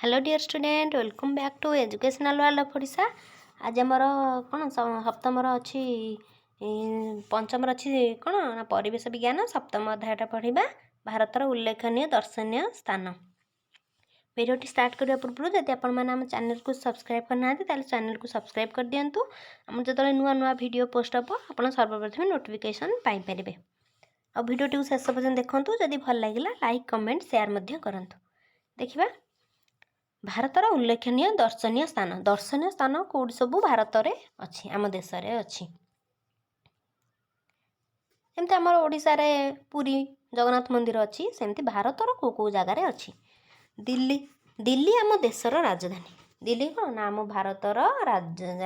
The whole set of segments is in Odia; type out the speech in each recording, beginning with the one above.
Hello dear student, welcome back to Educational World of Odisha. ଆଜି ଆମର କ'ଣ ସପ୍ତମର ଅଛି, ପଞ୍ଚମର ଅଛି କ'ଣ ନା ପରିବେଶ ବିଜ୍ଞାନ ସପ୍ତମ ଅଧ୍ୟାୟଟା ପଢ଼ିବା, ଭାରତର ଉଲ୍ଲେଖନୀୟ ଦର୍ଶନୀୟ ସ୍ଥାନ। ଭିଡ଼ିଓଟି ଷ୍ଟାର୍ଟ କରିବା ପୂର୍ବରୁ ଯଦି ଆପଣମାନେ ଆମ ଚ୍ୟାନେଲକୁ ସବସ୍କ୍ରାଇବ୍ କରିନାହାନ୍ତି, ତାହେଲେ ଚ୍ୟାନେଲକୁ ସବସ୍କ୍ରାଇବ୍ କରିଦିଅନ୍ତୁ। ଆମର ଯେତେବେଳେ ନୂଆ ନୂଆ ଭିଡ଼ିଓ ପୋଷ୍ଟ ହେବ, ଆପଣ ସର୍ବପ୍ରଥମେ ନୋଟିଫିକେସନ୍ ପାଇପାରିବେ। ଆଉ ଭିଡ଼ିଓଟିକୁ ଶେଷ ପର୍ଯ୍ୟନ୍ତ ଦେଖନ୍ତୁ। ଯଦି ଭଲ ଲାଗିଲା, ଲାଇକ୍, କମେଣ୍ଟ, ସେୟାର ମଧ୍ୟ କରନ୍ତୁ। ଦେଖିବା ଭାରତର ଉଲ୍ଲେଖନୀୟ ଦର୍ଶନୀୟ ସ୍ଥାନ। ଦର୍ଶନୀୟ ସ୍ଥାନ କେଉଁଠି ସବୁ ଭାରତରେ ଅଛି, ଆମ ଦେଶରେ ଅଛି? ଯେମିତି ଆମର ଓଡ଼ିଶାରେ ପୁରୀ ଜଗନ୍ନାଥ ମନ୍ଦିର ଅଛି, ସେମିତି ଭାରତର କେଉଁ କେଉଁ ଜାଗାରେ ଅଛି? ଦିଲ୍ଲୀ। ଦିଲ୍ଲୀ ଆମ ଦେଶର ରାଜଧାନୀ। ଦିଲ୍ଲୀ କ'ଣ ନା ଆମ ଭାରତର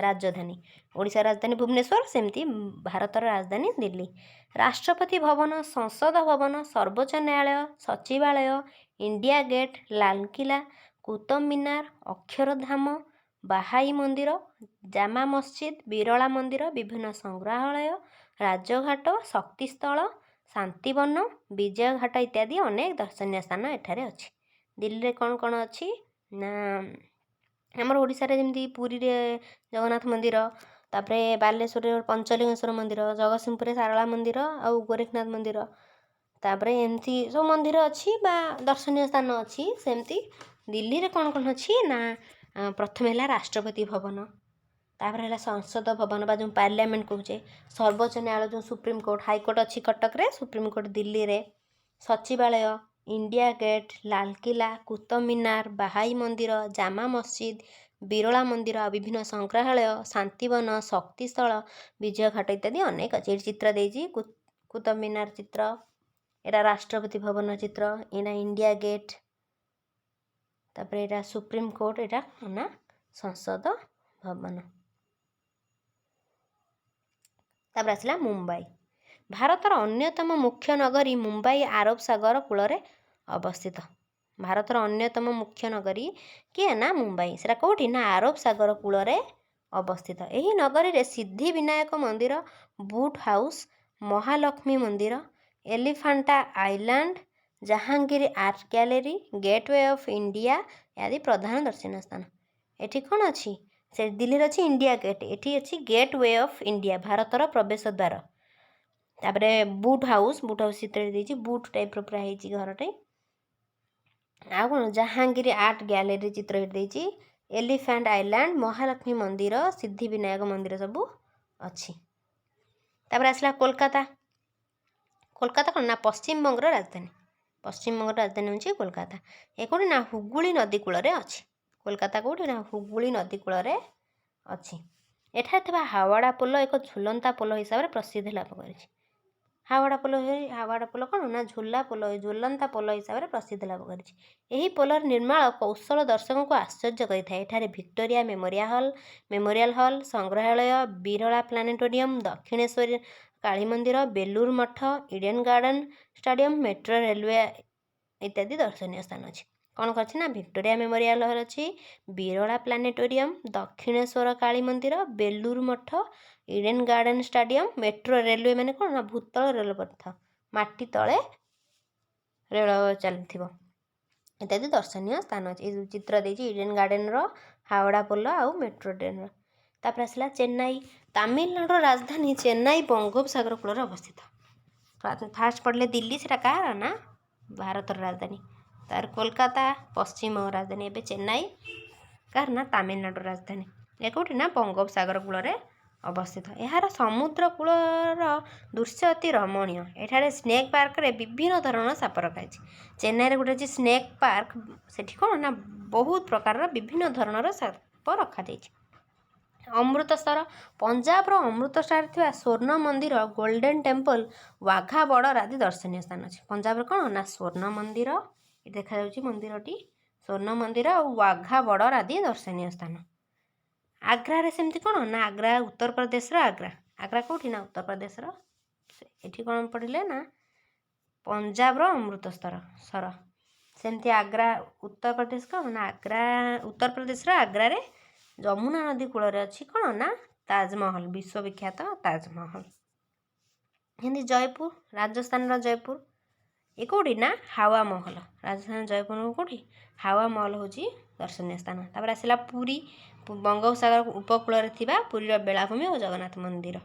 ରାଜଧାନୀ। ଓଡ଼ିଶା ରାଜଧାନୀ ଭୁବନେଶ୍ୱର, ସେମିତି ଭାରତର ରାଜଧାନୀ ଦିଲ୍ଲୀ। ରାଷ୍ଟ୍ରପତି ଭବନ, ସଂସଦ ଭବନ, ସର୍ବୋଚ୍ଚ ନ୍ୟାୟାଳୟ, ସଚିବାଳୟ, ଇଣ୍ଡିଆ ଗେଟ୍, ଲାଲକିଲ୍ଲା, କୁତୁବ ମିନାର, ଅକ୍ଷରଧାମ, ବାହାଇ ମନ୍ଦିର, ଜାମା ମସଜିଦ, ବିରଳା ମନ୍ଦିର, ବିଭିନ୍ନ ସଂଗ୍ରହାଳୟ, ରାଜଘାଟ, ଶକ୍ତିସ୍ଥଳ, ଶାନ୍ତିବନ, ବିଜୟଘାଟ ଇତ୍ୟାଦି ଅନେକ ଦର୍ଶନୀୟ ସ୍ଥାନ ଏଠାରେ ଅଛି। ଦିଲ୍ଲୀରେ କ'ଣ କ'ଣ ଅଛି ନା ଆମର ଓଡ଼ିଶାରେ ଯେମିତି ପୁରୀରେ ଜଗନ୍ନାଥ ମନ୍ଦିର, ତାପରେ ବାଲେଶ୍ୱରରେ ପଞ୍ଚଲିଙ୍ଗେଶ୍ୱର ମନ୍ଦିର, ଜଗତସିଂହପୁରରେ ଶାରଳା ମନ୍ଦିର ଆଉ ଗୋରେଖନାଥ ମନ୍ଦିର, ତାପରେ ଏମିତି ସବୁ ମନ୍ଦିର ଅଛି ବା ଦର୍ଶନୀୟ ସ୍ଥାନ ଅଛି, ସେମିତି ଦିଲ୍ଲୀରେ କ'ଣ କ'ଣ ଅଛି ନା ପ୍ରଥମେ ହେଲା ରାଷ୍ଟ୍ରପତି ଭବନ, ତାପରେ ହେଲା ସଂସଦ ଭବନ ବା ଯେଉଁ ପାର୍ଲାମେଣ୍ଟ କହୁଛେ, ସର୍ବୋଚ୍ଚ ନ୍ୟାୟାଳୟ ଯେଉଁ ସୁପ୍ରିମକୋର୍ଟ, ହାଇକୋର୍ଟ ଅଛି କଟକରେ, ସୁପ୍ରିମକୋର୍ଟ ଦିଲ୍ଲୀରେ, ସଚିବାଳୟ, ଇଣ୍ଡିଆ ଗେଟ୍, ଲାଲକିଲ୍ଲା, କୁତୁବ ମିନାର, ବାହାଇ ମନ୍ଦିର, ଜାମା ମସଜିଦ, ବିରଳା ମନ୍ଦିର ଆଉ ବିଭିନ୍ନ ସଂଗ୍ରହାଳୟ, ଶାନ୍ତିବନ, ଶକ୍ତିସ୍ଥଳ, ବିଜୟଘାଟ ଇତ୍ୟାଦି ଅନେକ ଅଛି। ଏଠି ଚିତ୍ର ଦେଇଛି, କୁତୁବ ମିନାର ଚିତ୍ର, ଏଇଟା ରାଷ୍ଟ୍ରପତି ଭବନ ଚିତ୍ର, ଏଇଟା ଇଣ୍ଡିଆ ଗେଟ୍, ତାପରେ ଏଇଟା ସୁପ୍ରିମକୋର୍ଟ, ଏଇଟା ନା ସଂସଦ ଭବନ। ତାପରେ ଆସିଲା ମୁମ୍ବାଇ। ଭାରତର ଅନ୍ୟତମ ମୁଖ୍ୟ ନଗରୀ ମୁମ୍ବାଇ ଆରବ ସାଗର କୂଳରେ ଅବସ୍ଥିତ। ଭାରତର ଅନ୍ୟତମ ମୁଖ୍ୟ ନଗରୀ କିଏ ନା ମୁମ୍ବାଇ। ସେଟା କେଉଁଠି ନା ଆରବ ସାଗର କୂଳରେ ଅବସ୍ଥିତ। ଏହି ନଗରୀରେ ସିଦ୍ଧି ବିନାୟକ ମନ୍ଦିର, ବୁଟ୍ ହାଉସ୍, ମହାଲକ୍ଷ୍ମୀ ମନ୍ଦିର, Elephanta Island, Jehangir Art Gallery, Gateway of India ଆଦି ପ୍ରଧାନ ଦର୍ଶନୀୟ ସ୍ଥାନ। ଏଠି କ'ଣ ଅଛି? ସେ ଦିଲ୍ଲୀରେ ଅଛି ଇଣ୍ଡିଆ ଗେଟ୍, ଏଠି ଅଛି ଗେଟ୍ we of India, ଭାରତର ପ୍ରବେଶ ଦ୍ୱାର। ତାପରେ ବୁଟ୍ ହାଉସ୍, ବୁଟ୍ ହାଉସ୍ ଚିତ୍ରରେ ଦେଇଛି, ବୁଟ୍ ଟାଇପ୍ର ପୁରା ହେଇଛି ଘରଟେ। ଆଉ କ'ଣ? ଜାହାଙ୍ଗୀର ଆର୍ଟ ଗ୍ୟାଲେରୀ ଚିତ୍ର ଏଠି ଦେଇଛି। ଏଲିଫାଣ୍ଟ ଆଇଲ୍ୟାଣ୍ଡ, ମହାଲକ୍ଷ୍ମୀ ମନ୍ଦିର, ସିଦ୍ଧି ବିନାୟକ ମନ୍ଦିର ସବୁ ଅଛି। ତାପରେ ଆସିଲା କୋଲକାତା। କୋଲକାତା କ'ଣ ନା ପଶ୍ଚିମବଙ୍ଗର ରାଜଧାନୀ। ପଶ୍ଚିମବଙ୍ଗର ରାଜଧାନୀ ହେଉଛି କୋଲକାତା। ଏ କେଉଁଠି ନା ହୁଗୁଳି ନଦୀ କୂଳରେ ଅଛି। କୋଲକାତା କେଉଁଠି ନା ହୁଗୁଳି ନଦୀ କୂଳରେ ଅଛି। ଏଠାରେ ଥିବା ହାୱଡ଼ା ପୋଲ ଏକ ଝୁଲନ୍ତା ପୋଲ ହିସାବରେ ପ୍ରସିଦ୍ଧି ଲାଭ କରିଛି। ହାୱଡ଼ା ପୋଲ, ହାୱଡ଼ା ପୋଲ କ'ଣ ନା ଝୁଲା ପୋଲ, ଝୁଲନ୍ତା ପୋଲ ହିସାବରେ ପ୍ରସିଦ୍ଧି ଲାଭ କରିଛି। ଏହି ପୋଲର ନିର୍ମାଣ କୌଶଳ ଦର୍ଶକଙ୍କୁ ଆଶ୍ଚର୍ଯ୍ୟ କରିଥାଏ। ଏଠାରେ ଭିକ୍ଟୋରିଆ ମେମୋରିଆଲ ହଲ୍, ସଂଗ୍ରହାଳୟ, ବିରଳା ପ୍ଲାନେଟୋରିୟମ୍, ଦକ୍ଷିଣେଶ୍ୱରୀ କାଳୀ ମନ୍ଦିର, ବେଲୁର ମଠ, Eden garden stadium, metro railway ଇତ୍ୟାଦି ଦର୍ଶନୀୟ ସ୍ଥାନ ଅଛି। କ'ଣ ଅଛି ନା ଭିକ୍ଟୋରିଆ ମେମୋରିଆଲ ହଲ୍ ଅଛି, ବିରଳା ପ୍ଲାନେଟୋରିୟମ୍, ଦକ୍ଷିଣେଶ୍ୱର କାଳୀ ମନ୍ଦିର, ବେଲୁର ମଠ, Eden garden stadium, metro railway ମାନେ କ'ଣ ନା ଭୂତଳ ରେଳପଥ, ମାଟି ତଳେ ରେଳ ଚାଲିଥିବ, ଇତ୍ୟାଦି ଦର୍ଶନୀୟ ସ୍ଥାନ ଅଛି। ଏ ଯେଉଁ ଚିତ୍ର ଦେଇଛି ଇଡେନ୍ ଗାର୍ଡେନର, ହାୱଡ଼ା ପୋଲ ଆଉ ମେଟ୍ରୋ ଟ୍ରେନର। ତାପରେ ଆସିଲା ଚେନ୍ନାଇ। ତାମିଲନାଡୁର ରାଜଧାନୀ ଚେନ୍ନାଇ ବଙ୍ଗୋପସାଗର କୂଳରେ ଅବସ୍ଥିତ। ଫାଷ୍ଟ ପଢ଼ିଲେ ଦିଲ୍ଲୀ, ସେଟା କାହାର ନା ଭାରତର ରାଜଧାନୀ। ତାର କୋଲକାତା ପଶ୍ଚିମବଙ୍ଗ ରାଜଧାନୀ। ଏବେ ଚେନ୍ନାଇ କାହାର ନା ତାମିଲନାଡୁର ରାଜଧାନୀ। ଏ କେଉଁଠି ନା ବଙ୍ଗୋପସାଗର କୂଳରେ ଅବସ୍ଥିତ। ଏହାର ସମୁଦ୍ର କୂଳର ଦୃଶ୍ୟ ଅତି ରମଣୀୟ। ଏଠାରେ ସ୍ନେକ୍ ପାର୍କରେ ବିଭିନ୍ନ ଧରଣର ସାପ ରଖାଯାଇଛି। ଚେନ୍ନାଇରେ ଗୋଟେ ଅଛି ସ୍ନେକ୍ ପାର୍କ, ସେଠି କ'ଣ ନା ବହୁତ ପ୍ରକାରର ବିଭିନ୍ନ ଧରଣର ସାପ ରଖାଯାଇଛି। ଅମୃତସର। ପଞ୍ଜାବର ଅମୃତସରରେ ଥିବା ସ୍ୱର୍ଣ୍ଣ ମନ୍ଦିର, ଗୋଲ୍ଡେନ୍ ଟେମ୍ପଲ୍, ୱାଘା ବର୍ଡ଼ର ଆଦି ଦର୍ଶନୀୟ ସ୍ଥାନ ଅଛି। ପଞ୍ଜାବର କ'ଣ ନା ସ୍ୱର୍ଣ୍ଣ ମନ୍ଦିର, ଏଠି ଦେଖାଯାଉଛି ମନ୍ଦିରଟି, ସ୍ୱର୍ଣ୍ଣ ମନ୍ଦିର ଆଉ ୱାଘା ବର୍ଡ଼ର ଆଦି ଦର୍ଶନୀୟ ସ୍ଥାନ। ଆଗ୍ରାରେ ସେମିତି କ'ଣ ନା ଆଗ୍ରା ଉତ୍ତରପ୍ରଦେଶର ଆଗ୍ରା। ଆଗ୍ରା କେଉଁଠି ନା ଉତ୍ତରପ୍ରଦେଶର। ଏଠି କ'ଣ ପଢ଼ିଲେ ନା ପଞ୍ଜାବର ଅମୃତସର ସର, ସେମିତି ଆଗ୍ରା ଉତ୍ତରପ୍ରଦେଶ କ'ଣ ନା ଆଗ୍ରା ଉତ୍ତରପ୍ରଦେଶର ଆଗ୍ରାରେ ଯମୁନା ନଦୀ କୂଳରେ ଅଛି କ'ଣ ନା ତାଜମହଲ, ବିଶ୍ୱବିଖ୍ୟାତ ତାଜମହଲ। ଏମିତି ଜୟପୁର, ରାଜସ୍ଥାନର ଜୟପୁର। ଏ କେଉଁଠି ନା ହାୱା ମହଲ। ରାଜସ୍ଥାନ ଜୟପୁର କେଉଁଠି? ହାୱା ମହଲ ହେଉଛି ଦର୍ଶନୀୟ ସ୍ଥାନ। ତାପରେ ଆସିଲା ପୁରୀ, ବଙ୍ଗୋପସାଗର ଉପକୂଳରେ ଥିବା ପୁରୀର ବେଳାଭୂମି ଓ ଜଗନ୍ନାଥ ମନ୍ଦିର।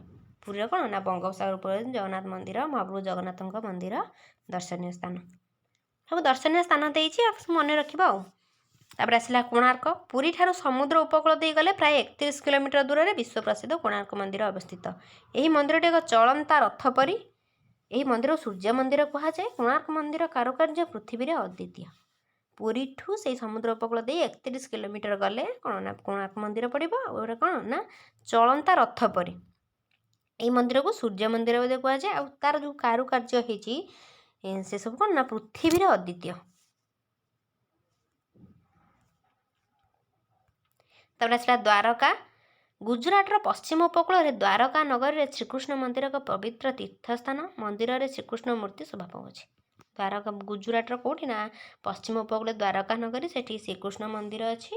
ପୁରୀର କ'ଣ ନା ବଙ୍ଗୋପସାଗର ଉପକୂଳରେ ଜଗନ୍ନାଥ ମନ୍ଦିର, ମହାପ୍ରଭୁ ଜଗନ୍ନାଥଙ୍କ ମନ୍ଦିର ଦର୍ଶନୀୟ ସ୍ଥାନ। ସବୁ ଦର୍ଶନୀୟ ସ୍ଥାନ ଦେଇଛି, ଆଉ ସବୁ ମନେ ରଖିବ। ଆଉ ତାପରେ ଆସିଲା କୋଣାର୍କ। ପୁରୀଠାରୁ ସମୁଦ୍ର ଉପକୂଳ ଦେଇ ଗଲେ ପ୍ରାୟ 31 କିଲୋମିଟର ଦୂରରେ ବିଶ୍ୱ ପ୍ରସିଦ୍ଧ କୋଣାର୍କ ମନ୍ଦିର ଅବସ୍ଥିତ। ଏହି ମନ୍ଦିରଟି ଏକ ଚଳନ୍ତା ରଥ ପରି। ଏହି ମନ୍ଦିର ସୂର୍ଯ୍ୟ ମନ୍ଦିର କୁହାଯାଏ। କୋଣାର୍କ ମନ୍ଦିର କାରୁକାର୍ଯ୍ୟ ପୃଥିବୀରେ ଅଦ୍ୱିତୀୟ। ପୁରୀଠୁ ସେଇ ସମୁଦ୍ର ଉପକୂଳ ଦେଇ 31 କିଲୋମିଟର ଗଲେ କ'ଣ ନା କୋଣାର୍କ ମନ୍ଦିର ପଡ଼ିବ। ଆଉ ଏଇଟା କ'ଣ ନା ଚଳନ୍ତା ରଥ ପରି। ଏହି ମନ୍ଦିରକୁ ସୂର୍ଯ୍ୟ ମନ୍ଦିର ମଧ୍ୟ କୁହାଯାଏ। ଆଉ ତାର ଯେଉଁ କାରୁକାର୍ଯ୍ୟ ହେଇଛି, ସେସବୁ କ'ଣ ନା ପୃଥିବୀରେ ଅଦ୍ୱିତୀୟ। ତାପରେ ଆସିଲା ଦ୍ୱାରକା। ଗୁଜୁରାଟର ପଶ୍ଚିମ ଉପକୂଳରେ ଦ୍ୱାରକା ନଗରୀରେ ଶ୍ରୀକୃଷ୍ଣ ମନ୍ଦିର ଏକ ପବିତ୍ର ତୀର୍ଥସ୍ଥାନ। ମନ୍ଦିରରେ ଶ୍ରୀକୃଷ୍ଣ ମୂର୍ତ୍ତି ଶୋଭା ପାଉଅଛି। ଦ୍ୱାରକା ଗୁଜୁରାଟର କେଉଁଠି ନା ପଶ୍ଚିମ ଉପକୂଳରେ ଦ୍ୱାରକା ନଗରୀ, ସେଠି ଶ୍ରୀକୃଷ୍ଣ ମନ୍ଦିର ଅଛି,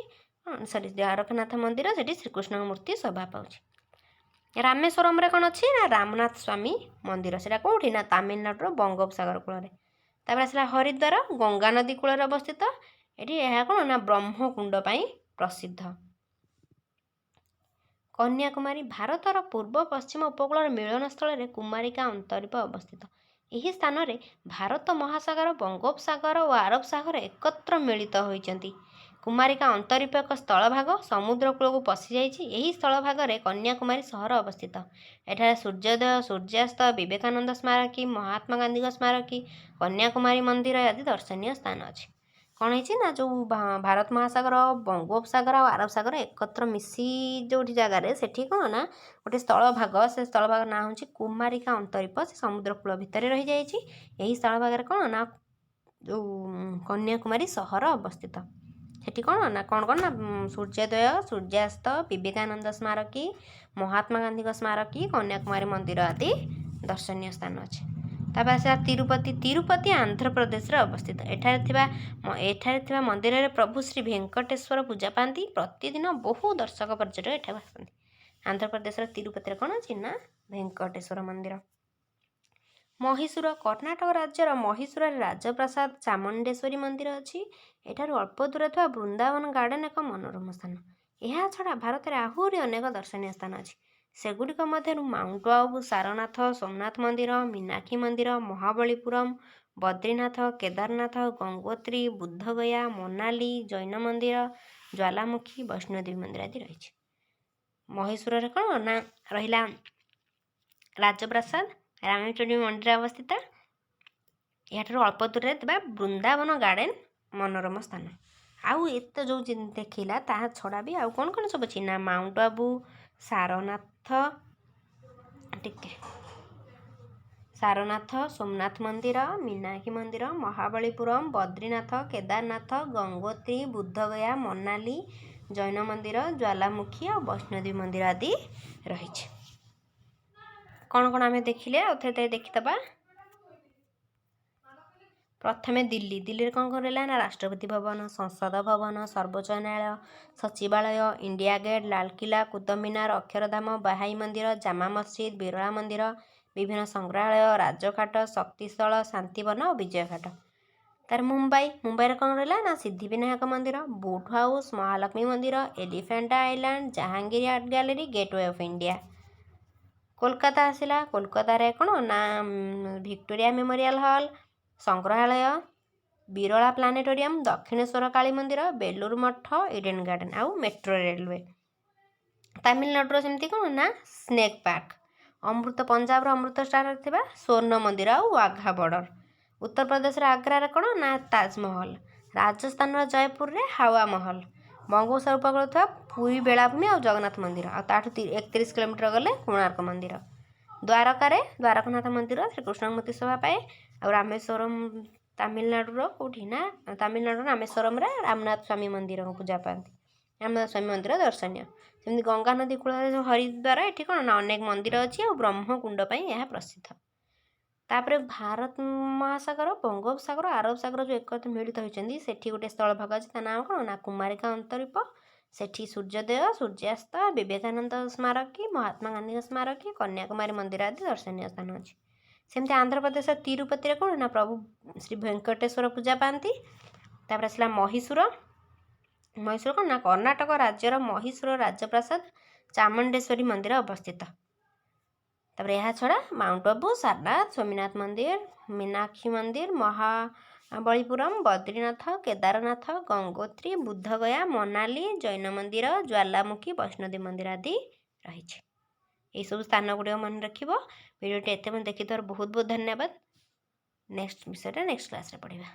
ସରି, ଦ୍ୱାରକାନାଥ ମନ୍ଦିର, ସେଠି ଶ୍ରୀକୃଷ୍ଣଙ୍କ ମୂର୍ତ୍ତି ଶୋଭା ପାଉଛି। ରାମେଶ୍ୱରମରେ କ'ଣ ଅଛି ନା ରାମନାଥ ସ୍ୱାମୀ ମନ୍ଦିର। ସେଇଟା କେଉଁଠି ନା ତାମିଲନାଡ଼ୁର ବଙ୍ଗୋପସାଗର କୂଳରେ। ତାପରେ ଆସିଲା ହରିଦ୍ୱାର, ଗଙ୍ଗା ନଦୀ କୂଳରେ ଅବସ୍ଥିତ। ଏଠି ଏହା କ'ଣ ନା ବ୍ରହ୍ମକୁଣ୍ଡ ପାଇଁ ପ୍ରସିଦ୍ଧ। କନ୍ୟାକୁମାରୀ, ଭାରତର ପୂର୍ବ ପଶ୍ଚିମ ଉପକୂଳର ମିଳନ ସ୍ଥଳରେ କୁମାରିକା ଅନ୍ତରୀପ ଅବସ୍ଥିତ। ଏହି ସ୍ଥାନରେ ଭାରତ ମହାସାଗର, ବଙ୍ଗୋପସାଗର ଓ ଆରବ ସାଗର ଏକତ୍ର ମିଳିତ ହୋଇଛନ୍ତି। କୁମାରିକା ଅନ୍ତରୀପ ଏକ ସ୍ଥଳଭାଗ ସମୁଦ୍ର କୂଳକୁ ପଶିଯାଇଛି। ଏହି ସ୍ଥଳଭାଗରେ କନ୍ୟାକୁମାରୀ ସହର ଅବସ୍ଥିତ। ଏଠାରେ ସୂର୍ଯ୍ୟୋଦୟ, ସୂର୍ଯ୍ୟାସ୍ତ, ବିବେକାନନ୍ଦ ସ୍ମାରକୀ, ମହାତ୍ମା ଗାନ୍ଧୀଙ୍କ ସ୍ମାରକୀ, କନ୍ୟାକୁମାରୀ ମନ୍ଦିର ଆଦି ଦର୍ଶନୀୟ ସ୍ଥାନ ଅଛି। କ'ଣ ହେଇଛି ନା ଯେଉଁ ଭାରତ ମହାସାଗର, ବଙ୍ଗୋପସାଗର ଆଉ ଆରବ ସାଗର ଏକତ୍ର ମିଶି ଯେଉଁଠି ଜାଗାରେ, ସେଠି କ'ଣ ନା ଗୋଟେ ସ୍ଥଳଭାଗ। ସେ ସ୍ଥଳଭାଗ ନାଁ ହେଉଛି କୁମାରିକା ଅନ୍ତରୀପ। ସେ ସମୁଦ୍ର କୂଳ ଭିତରେ ରହିଯାଇଛି। ଏହି ସ୍ଥଳଭାଗରେ କ'ଣ ନା ଯେଉଁ କନ୍ୟାକୁମାରୀ ସହର ଅବସ୍ଥିତ। ସେଠି କ'ଣ ନା କ'ଣ କ'ଣ ନା ସୂର୍ଯ୍ୟୋଦୟ, ସୂର୍ଯ୍ୟାସ୍ତ, ବିବେକାନନ୍ଦ ସ୍ମାରକୀ, ମହାତ୍ମା ଗାନ୍ଧୀଙ୍କ ସ୍ମାରକୀ, କନ୍ୟାକୁମାରୀ ମନ୍ଦିର ଆଦି ଦର୍ଶନୀୟ ସ୍ଥାନ ଅଛି। ତାପରେ ଆସିଲା ତିରୁପତି। ତିରୁପତି ଆନ୍ଧ୍ରପ୍ରଦେଶରେ ଅବସ୍ଥିତ। ଏଠାରେ ଥିବା ମନ୍ଦିରରେ ପ୍ରଭୁ ଶ୍ରୀ ଭେଙ୍କଟେଶ୍ୱର ପୂଜା ପାଆନ୍ତି। ପ୍ରତିଦିନ ବହୁ ଦର୍ଶକ ପର୍ଯ୍ୟଟକ ଏଠାକୁ ଆସନ୍ତି। ଆନ୍ଧ୍ରପ୍ରଦେଶର ତିରୁପତିରେ କ'ଣ ଅଛି ନା ଭେଙ୍କଟେଶ୍ୱର ମନ୍ଦିର। ମହୀଶୂର, କର୍ଣ୍ଣାଟକ ରାଜ୍ୟର ମହୀଶୂରରେ ରାଜପ୍ରାସାଦ, ଚାମୁଣ୍ଡେଶ୍ୱରୀ ମନ୍ଦିର ଅଛି। ଏଠାରୁ ଅଳ୍ପ ଦୂରରେ ଥିବା ବୃନ୍ଦାବନ ଗାର୍ଡ଼େନ ଏକ ମନୋରମ ସ୍ଥାନ। ଏହା ଛଡ଼ା ଭାରତରେ ଆହୁରି ଅନେକ ଦର୍ଶନୀୟ ସ୍ଥାନ ଅଛି। ସେଗୁଡ଼ିକ ମଧ୍ୟରୁ ମାଉଣ୍ଟ ଆବୁ, ସାରନାଥ, ସୋମନାଥ ମନ୍ଦିର, ମୀନାକ୍ଷୀ ମନ୍ଦିର, ମହାବଳୀପୁରମ୍, ବଦ୍ରୀନାଥ, କେଦାରନାଥ, ଗଙ୍ଗୋତ୍ରୀ, ବୁଦ୍ଧଗୟା, ମନାଲି, ଜୈନ ମନ୍ଦିର, ଜ୍ୱାଲାମୁଖୀ, ବୈଷ୍ଣୋଦେବୀ ମନ୍ଦିର ଆଦି ରହିଛି। ମହୀଶୂରରେ କ'ଣ ନା ରହିଲା ରାଜପ୍ରାସାଦ, ରାମଚଣ୍ଡୀ ମନ୍ଦିର ଅବସ୍ଥିତ। ଏହାଠାରୁ ଅଳ୍ପ ଦୂରରେ ଥିବା ବୃନ୍ଦାବନ ଗାର୍ଡ଼େନ ମନୋରମ ସ୍ଥାନ। ଆଉ ଏତେ ଯେଉଁ ଦେଖିଲା, ତାହା ଛଡ଼ା ବି ଆଉ କ'ଣ କ'ଣ ସବୁ ଅଛି ନା ମାଉଣ୍ଟ ଆବୁ, ସାରନାଥ, ଟିକେ ସାରନାଥ, ସୋମନାଥ ମନ୍ଦିର, ମୀନାକ୍ଷୀ ମନ୍ଦିର, ମହାବଳୀପୁରମ୍, ବଦ୍ରୀନାଥ, କେଦାରନାଥ, ଗଙ୍ଗୋତ୍ରୀ, ବୁଦ୍ଧଗୟା, ମନାଲି, ଜୈନ ମନ୍ଦିର, ଜ୍ୱାଲାମୁଖୀ ଆଉ ବୈଷ୍ଣୋଦେବୀ ମନ୍ଦିର ଆଦି ରହିଛି। କ'ଣ କ'ଣ ଆମେ ଦେଖିଲେ, ଆଉ ଥରେ ଦେଖିଦେବା। ପ୍ରଥମେ ଦିଲ୍ଲୀ। ଦିଲ୍ଲୀରେ କ'ଣ କ'ଣ ରହିଲା ନା ରାଷ୍ଟ୍ରପତି ଭବନ, ସଂସଦ ଭବନ, ସର୍ବୋଚ୍ଚ ନ୍ୟାୟାଳୟ, ସଚିବାଳୟ, ଇଣ୍ଡିଆ ଗେଟ୍, ଲାଲକିଲ୍ଲା, କୁତୁବ ମିନାର, ଅକ୍ଷରଧାମ, ବାହାଇ ମନ୍ଦିର, ଜାମା ମସଜିଦ, ବିରଳା ମନ୍ଦିର, ବିଭିନ୍ନ ସଂଗ୍ରହାଳୟ, ରାଜଘାଟ, ଶକ୍ତିସ୍ଥଳ, ଶାନ୍ତିବନ ଓ ବିଜୟଘାଟ। ତାର ମୁମ୍ବାଇ। ମୁମ୍ବାଇରେ କ'ଣ ରହିଲା ନା ସିଦ୍ଧିବିନାୟକ ମନ୍ଦିର, ବୋଟ୍ ହାଉସ୍, ମହାଲକ୍ଷ୍ମୀ ମନ୍ଦିର, Elephanta island, Jehangir art gallery, gateway of India. Kolkata ଆସିଲା। କୋଲକାତାରେ କ'ଣ ନା ଭିକ୍ଟୋରିଆ ମେମୋରିଆଲ ହଲ୍, ସଂଗ୍ରହାଳୟ, ବିରଳା ପ୍ଲାନେଟୋରିୟମ୍, ଦକ୍ଷିଣେଶ୍ୱର କାଳୀ ମନ୍ଦିର, ବେଲୁର ମଠ, ଇଡେନ୍ ଗାର୍ଡ଼େନ୍ ଆଉ ମେଟ୍ରୋ ରେଲୱେ। ତାମିଲନାଡ଼ୁର ସେମିତି କ'ଣ ନା ସ୍ନେକ୍ ପାର୍କ, ପଞ୍ଜାବର ଅମୃତସରରେ ଥିବା ସ୍ୱର୍ଣ୍ଣ ମନ୍ଦିର ଆଉ ୱାଘା ବର୍ଡ଼ର। ଉତ୍ତରପ୍ରଦେଶର ଆଗ୍ରାରେ କ'ଣ ନା ତାଜମହଲ। ରାଜସ୍ଥାନର ଜୟପୁରରେ ହାୱା ମହଲ। ବଙ୍ଗୋପସାଗର ଉପକୂଳରେ ଥିବା ପୁରୀ ବେଳାଭୂମି ଆଉ ଜଗନ୍ନାଥ ମନ୍ଦିର, ଆଉ ତାଠୁ 31 କିଲୋମିଟର ଗଲେ କୋଣାର୍କ ମନ୍ଦିର। ଦ୍ୱାରକାରେ ଦ୍ୱାରକାନାଥ ମନ୍ଦିର, ଶ୍ରୀକୃଷ୍ଣଙ୍କ ମୂର୍ତ୍ତି ଶୋଭା ପାଏ। ଆଉ ରାମେଶ୍ୱରମ ତାମିଲନାଡ଼ୁର କେଉଁଠି ନା ତାମିଲନାଡ଼ୁର ରାମେଶ୍ୱରମରେ ରାମନାଥ ସ୍ୱାମୀ ମନ୍ଦିରଙ୍କୁ ପୂଜା ପାଆନ୍ତି। ରାମନାଥ ସ୍ୱାମୀ ମନ୍ଦିର ଦର୍ଶନୀୟ। ସେମିତି ଗଙ୍ଗା ନଦୀ କୂଳରେ ଯେଉଁ ହରିଦ୍ୱାର, ଏଠି କ'ଣ ନା ଅନେକ ମନ୍ଦିର ଅଛି ଆଉ ବ୍ରହ୍ମକୁଣ୍ଡ ପାଇଁ ଏହା ପ୍ରସିଦ୍ଧ। ତାପରେ ଭାରତ ମହାସାଗର, ବଙ୍ଗୋପସାଗର, ଆରବ ସାଗର ଯେଉଁ ଏକତ୍ର ମିଳିତ ହୋଇଛନ୍ତି, ସେଠି ଗୋଟେ ସ୍ଥଳଭାଗ ଅଛି। ତା ନାଁ କ'ଣ ନା କୁମାରିକା ଅନ୍ତରୀପ। ସେଠି ସୂର୍ଯ୍ୟୋଦୟ, ସୂର୍ଯ୍ୟାସ୍ତ, ବିବେକାନନ୍ଦ ସ୍ମାରକୀ, ମହାତ୍ମା ଗାନ୍ଧୀଙ୍କ ସ୍ମାରକୀ, କନ୍ୟାକୁମାରୀ ମନ୍ଦିର ଆଦି ଦର୍ଶନୀୟ ସ୍ଥାନ ଅଛି। ସେମିତି ଆନ୍ଧ୍ରପ୍ରଦେଶ ତିରୁପତିରେ କ'ଣ ନା ପ୍ରଭୁ ଶ୍ରୀ ଭେଙ୍କଟେଶ୍ୱର ପୂଜା ପାଆନ୍ତି। ତାପରେ ଆସିଲା ମହୀଶୂର। ମହୀଶୂର କ'ଣ ନା କର୍ଣ୍ଣାଟକ ରାଜ୍ୟର ମହୀଶୂର ରାଜପ୍ରାସାଦ ଚାମୁଣ୍ଡେଶ୍ୱରୀ ମନ୍ଦିର ଅବସ୍ଥିତ। ତାପରେ ଏହା ଛଡ଼ା ମାଉଣ୍ଟ ଆବୁ, ସାରନାଥ, ସୋମନାଥ ମନ୍ଦିର, ମୀନାକ୍ଷୀ ମନ୍ଦିର, ମହାବଳୀପୁରମ୍, ବଦ୍ରୀନାଥ, କେଦାରନାଥ, ଗଙ୍ଗୋତ୍ରୀ, ବୁଦ୍ଧଗୟା, ମନାଲି, ଜୈନ ମନ୍ଦିର, ଜ୍ୱାଲାମୁଖୀ, ବୈଷ୍ଣୋଦେବୀ ମନ୍ଦିର ଆଦି ରହିଛି। ଏଇସବୁ ସ୍ଥାନ ଗୁଡ଼ିକ ମନେ ରଖିବ। ଭିଡ଼ିଓଟି ଏତେ ମଧ୍ୟ ଦେଖିଥିବାରୁ ବହୁତ ବହୁତ ଧନ୍ୟବାଦ। ନେକ୍ସଟ ବିଷୟଟା ନେକ୍ସଟ କ୍ଲାସ୍ରେ ପଢ଼ିବା।